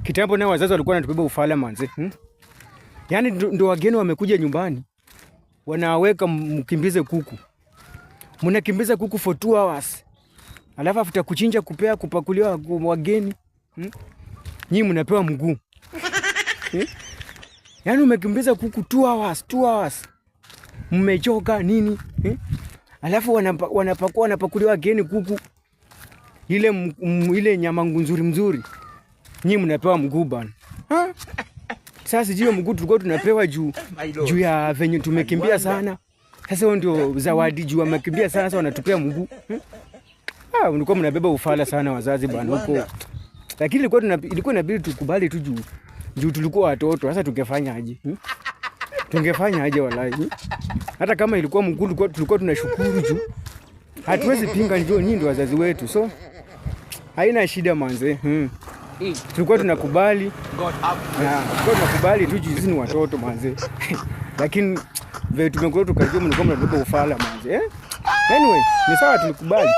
Kitambo nao wazazi walikuwa wanatubeba ufala manze. Yaani ndo wageni wamekuja nyumbani, wanaweka mkimbize kuku. Mnakimbiza kuku for 2 hours. Alafu after kuchinja, kupea, kupakuliwa wageni. Nyinyi mnapewa mguu. Yaani umekimbiza kuku 2 hours, 2 hours. Mmechoka nini? Alafu wanapakua, wanapakuliwa wageni kuku ile ile nyama nzuri mzuri. Nyinyi mnapewa mguu bana. Ha? Sasa sijui mguu tulikuwa tunapewa juu My Lord. Juu ya venye tumekimbia sana. Sasa hiyo ndio zawadi juu wamekimbia sana, sasa wanatupea mguu. Ah, mlikuwa mnabeba ufala sana wazazi bana huko. Lakini ilikuwa inabidi tukubali tu juu tulikuwa watoto. Sasa tungefanya aje? Tungefanya aje walai? Hata kama ilikuwa mguu, tulikuwa tunashukuru juu hatuwezi pinga, njoo nyinyi ndio wazazi wetu. So haina shida manze. Tulikuwa tunakubali. God have Na tulikuwa tunakubali tu juu sisi ni watoto manze. Lakini vile tumekuwa tukajua mlikuwa mnabeba ufala manze. Eh? Anyway, ni sawa, tulikubali.